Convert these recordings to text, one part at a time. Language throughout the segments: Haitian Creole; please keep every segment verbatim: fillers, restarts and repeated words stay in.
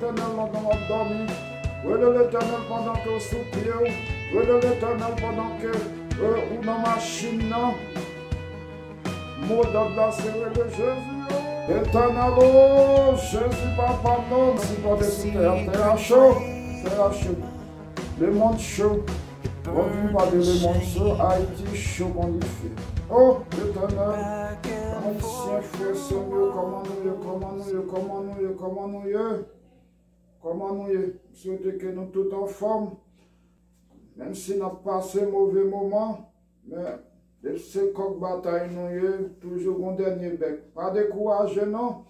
Letènèl pandan w ap dòmi. Rele Letènèl pandan ke w sou pye w. Rele Letènèl pandan ke, euh, ou nan machin nan. Mo dòd la se rele Jezi, o. Letènèl, o, Jezi, papa m, non. Sipòte sou tè a, tè a cho, tè a cho. Lemonn cho. Bon, nou pale lemonn cho, Ayiti cho kon dife. O, Letènèl, Ayisyen, frè, sè m yo, kòman nou ye, kòman nou ye, kòman nou ye, kòman nou ye? Kòman nou ye? M swete ke nou tout anfòm. Menm si n ap pase move moman, men depi se kòk batay nou ye, toujou gon dènye bèk. Pa dekouraje non.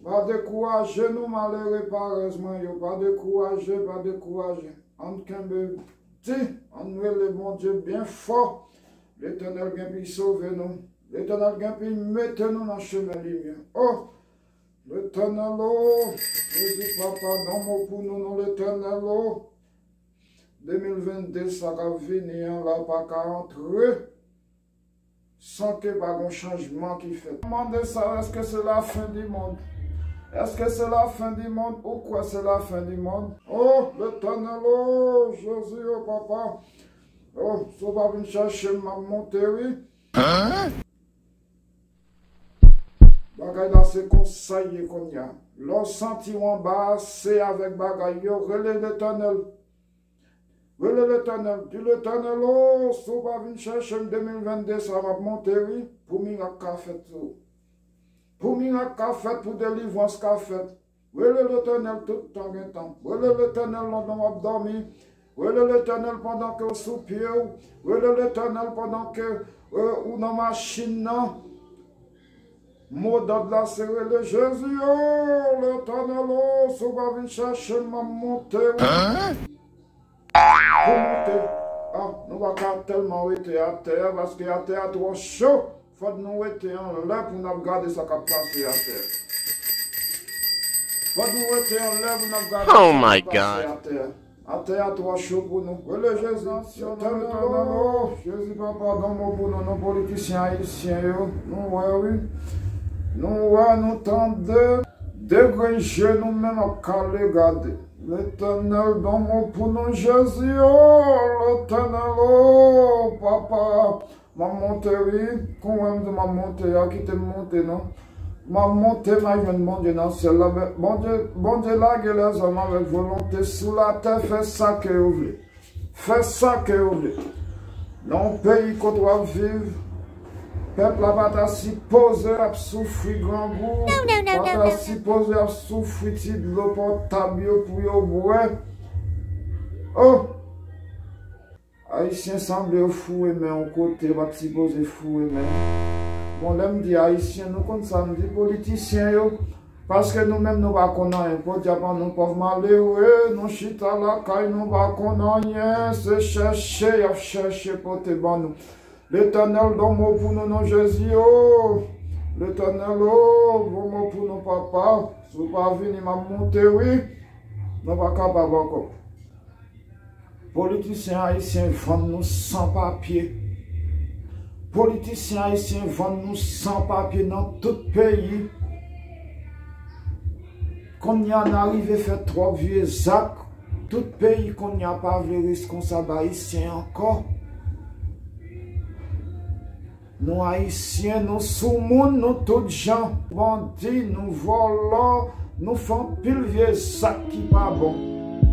Pa dekouraje nou, malere parèz mwen yo. Pa dekouraje, pa dekouraje. Ann kenbe di, ann rele Bondye byen fò. Letènèl gen pou l sove nou. Letènèl gen pou l mete nou nan chemen limyè. O, Letènèl, o, Jezi, papa, ban mo pou nou, non, Letènèl, o. De mil vennde sa k ap vini an la pa ka antre san ke pa gon chanjman ki fèt. Mande sa, èske se lafen di mond? Èske se lafen di mond? Ou kwè se lafen di mond? O, Letènèl, o, Jezi, o, papa. O, si w pa vin chèche m, m ap monte, wi. Bagay la se konsa l ye kounye a. Lè w santi w anba, se avèk bagay yo, rele Letènèl. Rele Letènèl, di Letènèl, o, si w pa vin chèche m de mil vennde sa, m ap monte, wi, pou mirak ka fèt sou ou. Pou mirak ka fèt, pou delivrans ka fèt. Rele Letènèl tout tan gen tan. Rele Letènèl pandan w ap dòmi. Rele Letènèl pandan ke w sou pye w. Rele Letènèl pandan ke, euh, ou nan machin nan. Mo dòd la se rele Jezi, o, Letènèl, o, si w pa vin chèche m, m ap monte, wi. Pou monte. A, nou pa ka tèlman rete atè a, paske atè a twò cho. Fòk nou rete anlè pou n ap gade sa k ap pase atè a. Fòk nou rete anlè pou n ap gade sa k ap pase atè a. Atè a twò cho pou nou. Rele Jezi, Letènèl, o, Jezi, papa, ban mo pou nou, non, politisyen ayisyen yo. Nou wè, wi. Nou wè, nou tande. Degre je nou menm ap kale gade. Letènèl, ban mo pou nou, Jezi, o, Letènèl, o, papa. M ap monte, wi. Kon wè m di m ap monte a, kite m monte, non. M ap monte, m al jwenn Bondye nan syèl la. Men Bondye, Bondye lage lèzòm avèk volonte sou latè, fè sa ke yo vle. Fè sa ke yo vle. Nan yon peyi kote w ap viv, pèp la pa ta sipoze ap soufri grangou, pa ta sipoze ap soufri ti dlo potab yo pou yo bwè. O! Ayisyen sanble yo foure men yon kote yo pa t sipoze foure men. Bon, lè m di Ayisyen, nou konn sa m di, politisyen yo. Paske nou menm nou pa konn anyen. Podyab an nou pòv malere, nou chita lakay nou pa konn anyen. Se chèche y ap chèche pote ban nou. Letènèl, ban mo pou nou, non, Jezi, o. Letènèl, o, ban mo pou nou, papa. Si w pa vini, m ap monte, wi. Nou pa kapab ankò. Politisyen ayisyen vann nou san papye. Politisyen ayisyen vann nou san papye nan tout peyi. Kounye a n a rive fè twòp vye zak. Tout peyi kounye a pa vle reskonsab ayisyen ankò. Nou ayisyen, nou soumoun, nou tout jan. Bandi, nou vòlò, nou fè anpil vye zak ki pa bon.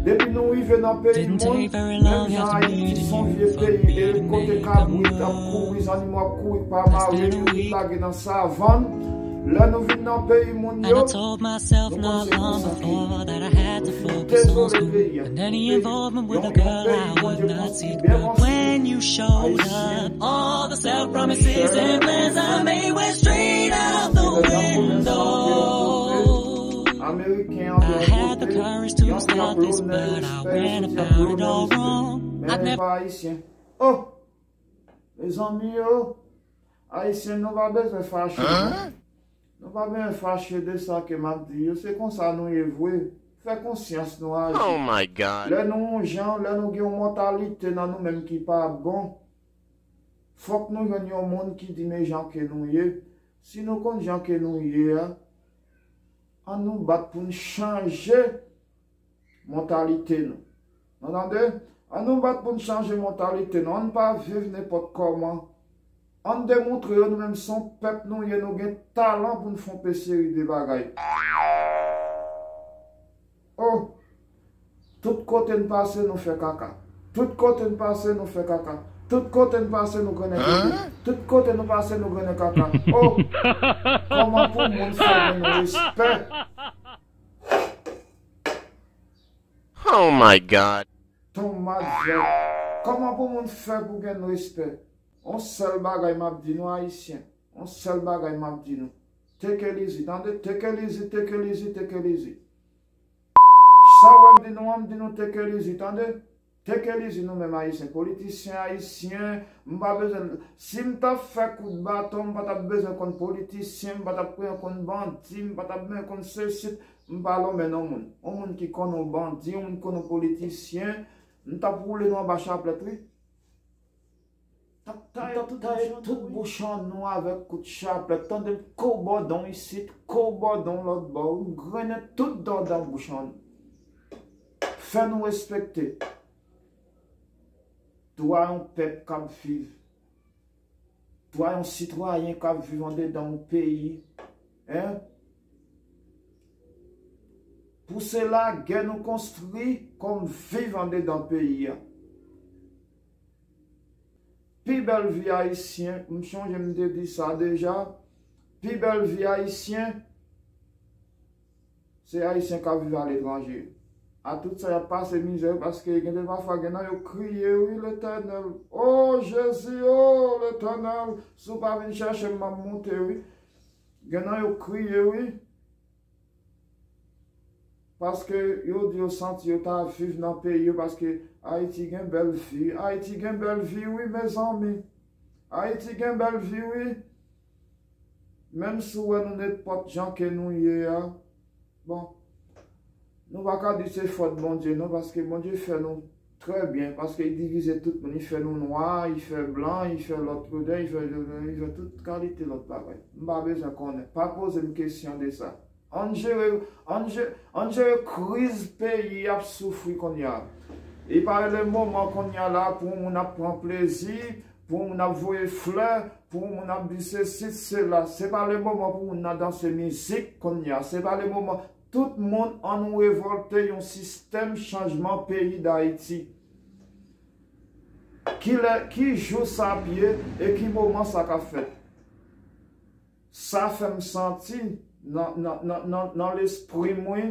Depi nou rive nan peyi moun, menm jan Ayiti se yon vye peyi, e kote kabrit ap kouri, zannimo ap kouri pa mare, yo vin lage nan savann. Lè nou vin nan peyi moun yo, nou konn se konsa ki ye. Dezole peyi a. Yon, yon peyi Bondye konstwi byen konstwi. Ayisyen. All the self promises and plans I made went straight out the window. Ameriken an devlope, yon ti ap lonè respè, yon ti ap lonè respè. Men pa Ayisyen. O! Mezanmi yo, Ayisyen, nou pa bezwen fache, non. Nou pa bezwen fache de sa ke m ap di yo. Se konsa nou ye vre. Fè konsyans nou aji. Lè nou yon jan, lè nou gen yon mantalite nan nou menm ki pa bon, fòk nou jwenn yon moun ki di men jan ke nou ye. Si nou konn jan ke nou ye a, An nou bat pou n chanje mantalite nou. Nou tande? An nou bat pou n chanje mantalite nou. An n pa viv nenpòt kòman. An n demontre yo nou menm se yon pèp nou ye, nou gen talan pou n fè yon pe seri de bagay. Oh! Tout kote n pase, nou fè kaka. Tout kote n pase, nou fè kaka. Tout kote n pase, nou grennen kaka. Tout kote nou pase, nou grennen kaka. Oh! Kòman pou moun fè gen respè? Oh my God. Ton madvè. Kòman pou moun fè pou gen respè? On sèl bagay m ap di nou, Ayisyen. On sèl bagay m ap di nou. Take it easy, tande? Take it easy, take it easy, take it easy. Sa w ap di nou an, m di nou take it easy, tande? Take it easy nou menm Ayisyen. Politisyen ayisyen, m pa bezwen, si m t ap fè kout baton, m pa t ap bezwen konn politisyen, m pa t ap bezwen konn bandi, m pa t ap bezwen konn sesi, m pa lonmen non moun. On moun ki konn on bandi, on moun ki konn on politisyen, m t ap woule nou anba chaplèt, wi. M t ap taye tout bouch an nou avèk kout chaplèt. Tande m kou bòdon isit, kou bòdon lòt bò. M grennen tout dòdò bouch an nou. Fè nou respekte dwa yon pèp k ap viv, dwa yon sitwayen k ap viv andedan yon peyi. Hein? Pou se lagè nou konstwi kòm viv andedan peyi a. Pi bèl vi ayisyen, m chonje m te di sa deja, pi bèl vi ayisyen, se ayisyen k ap viv aletranje. A tout sa y ap pase mizè, paske gen de pafwa gen nan yo kriye, wi, Letènèl. O Jezi, o Letènèl, si w pa vin chèche m, m ap moute, wi. Gen nan yo kriye, wi. Paske yo di yo santi yo ta viv nan peyi yo, paske Ayiti gen bèl vi. Ayiti gen bèl vi, wi, mezanmi. Ayiti gen bèl vi, wi. Menm si w wè nou nenpòt jan ke nou ye a, bon, nou pa ka di se fòt Bondye, non, paske Bondye fè nou trè byen, paske li divize tout moun, li fè nou nwa, li fè blan, li fè lòt koulè, li fè, li fè tout kalite lòt bagay. M pa bezwen konnen. Pa poze m kesyon de sa. Ann jere, ann je, ann jere kriz peyi ap soufri kounye a. E pa le moman kounye a la pou moun ap pran plezi, pou moun ap voye flè, pou moun ap di sesi, sela. Se pa le moman pou moun nan danse mizik kounye a. Se pa le moman. Tout moun ann nou revòlte yon sistèm chanjman peyi Dayiti. Kilè, ki jou sa ap ye e ki moman sa ka fèt? Sa fè m santi nan, nan, nan, nan, nan lespri m, wi.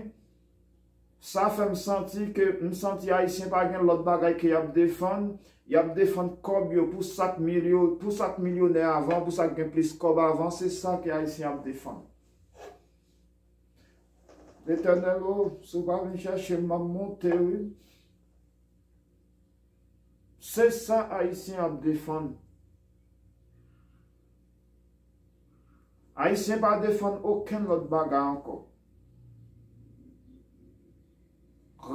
Sa fè m santi ke m santi Ayisyen pa gen lòt bagay ke y ap defann. Y ap defann kòb yo pou sa k milyo, pou sa k milyonè avan, pou sa k gen plis kòb avan. Se sa ke Ayisyen ap defann. Letènèl, o, si w pa vin chèche m, m ap moute, wi. Se sa Ayisyen ap defann. Ayisyen pa defann okenn lòt bagay ankò.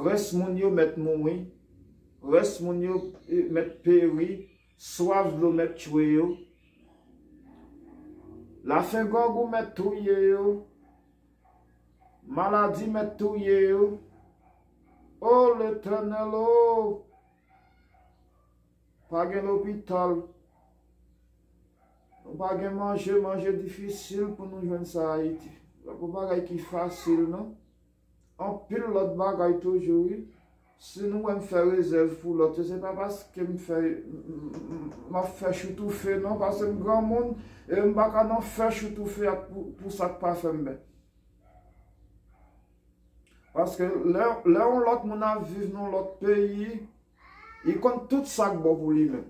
Rès moun yo mèt mouri. Rès moun yo, eh, mèt peri. Swaf dlo mèt tchwe yo. Lafen gògou mèt touye yo. Maladi mèt touye yo. O Letènèl, o! Pa gen lopital. Nou pa gen manje, manje difisil pou nou jwenn sa Ayiti. Yon bagay ki fasil, non. Anpil lòt bagay toujou, wi. Si nou wè m fè rezèv pou lòt yo, se pa paske m fè, m, m, m, m ap fè choutoufe, non, paske m granmoun, e m pa ka nan fè choutoufe ak pou, pou sa k pa fè m byen. Paske lè, lè yon lòt moun ap viv nan lòt peyi, li konn tout sa k bon pou li menm.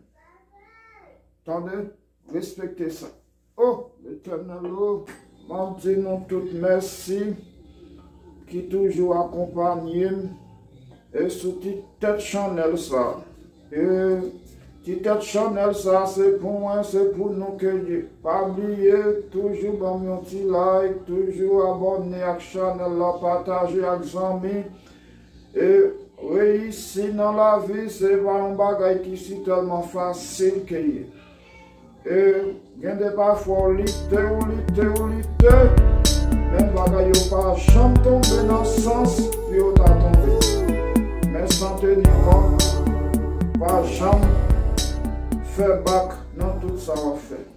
Tande? Respekte sa. O, Letènèl, o, m ap di nou tout mèsi ki toujou akonpanye m e sou ti tèt chanèl sa. E ti tèt chanèl sa, se pou mwen, se pou nou ke li ye. Pa bliye, toujou ban m yon ti like, toujou abòne ak chanèl la, pataje ak zanmi. E reyisi nan lavi, se pa yon bagay ki si tèlman fasil ke ye. E gen de pafwa w lite, w lite, w lite, men Bagay yo pa janm tonbe nan sans pou yo ta tonbe. Men san teni kont, pa janm fè bak nan tout sa w ap fè.